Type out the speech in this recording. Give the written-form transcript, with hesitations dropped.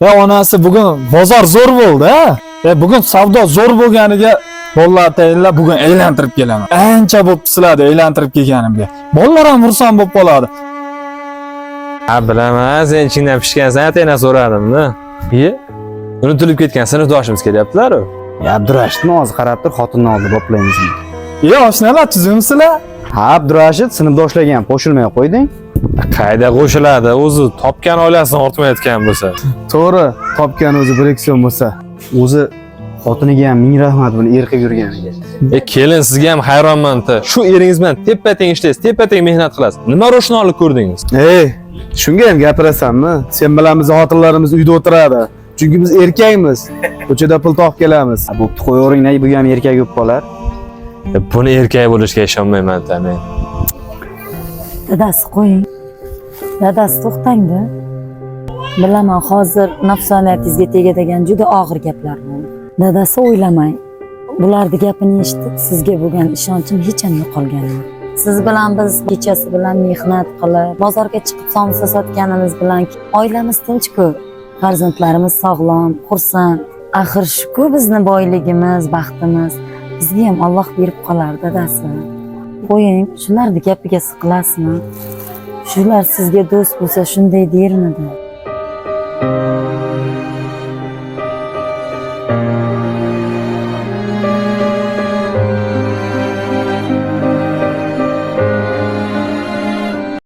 Ya onasi, bugun bozor zo'r bo'ldi, ha? Ya bugun savdo zo'r bo'lganiga bolalar tayinlab bugun aylantirib kelaman. Ancha bo'pti sizlarni aylantirib kelganimga. Bolalar ham xursand bo'lib qoladi. Ha, bilaman, sen ichingdan pishgansan, atayna so'radimda. Iye, unutilib ketgan sinfdoshimiz kelyaptilar-ku. Ya Abdurashidni hozir qarab tur, xotinni oldida boplaymiz. E, oshnalar, tuzumsizlar? Ha, Abdurashid, sinfdoshlarga ham qo'shilmay qo'yding. Qayda qo'shiladi? O'zi topgan oilasini ortmayotgan bo'lsa. To'g'ri, topgan o'zi 1-2 so'm bo'lsa. O'zi xotiniga ham ming rahmat buni er qilib yurganiga. E, kelin, sizga ham hayronman ta. Shu eringiz bilan teppa-teng ishlaysiz, teppa-teng mehnat qilasiz. Nima ro'shnolik ko'rdingiz? Ey, shunga ham gapirasanmi? Sen bilan bizni xotinlarimiz uyda o'tiradi. Chunki biz erkakmiz. Ko'chada pul topib kelamiz. Ha, bo'pti, qo'yavering, bu ham erkak bo'lib qolar. E, buni erkak bo'lishiga ishonmayman ta men. Dadasi, qo'ying. Dadasi, to'xtangda. Bilaman, hozir nafsoniyatingizga tegadigan juda og'ir gaplar bo'ldi. Dadasi, o'ylamang. Bularni gapini eshitib, sizga bo'lgan ishonchim hech ham yo'qolgani yo'q. Siz bilan biz kechasi bilan mehnat qilib, bozorga chiqib somsa sotganimiz bilan oilamiz tinch-ku. Farzandlarimiz sog'lom, xursand. Axir shu-ku bizni boyligimiz, baxtimiz. Bizga ham Alloh berib qolar, dadasi. Qo'ying, shularni gapiga siqilasizmi? Shular sizga do'st bo'lsa, shunday dermidi?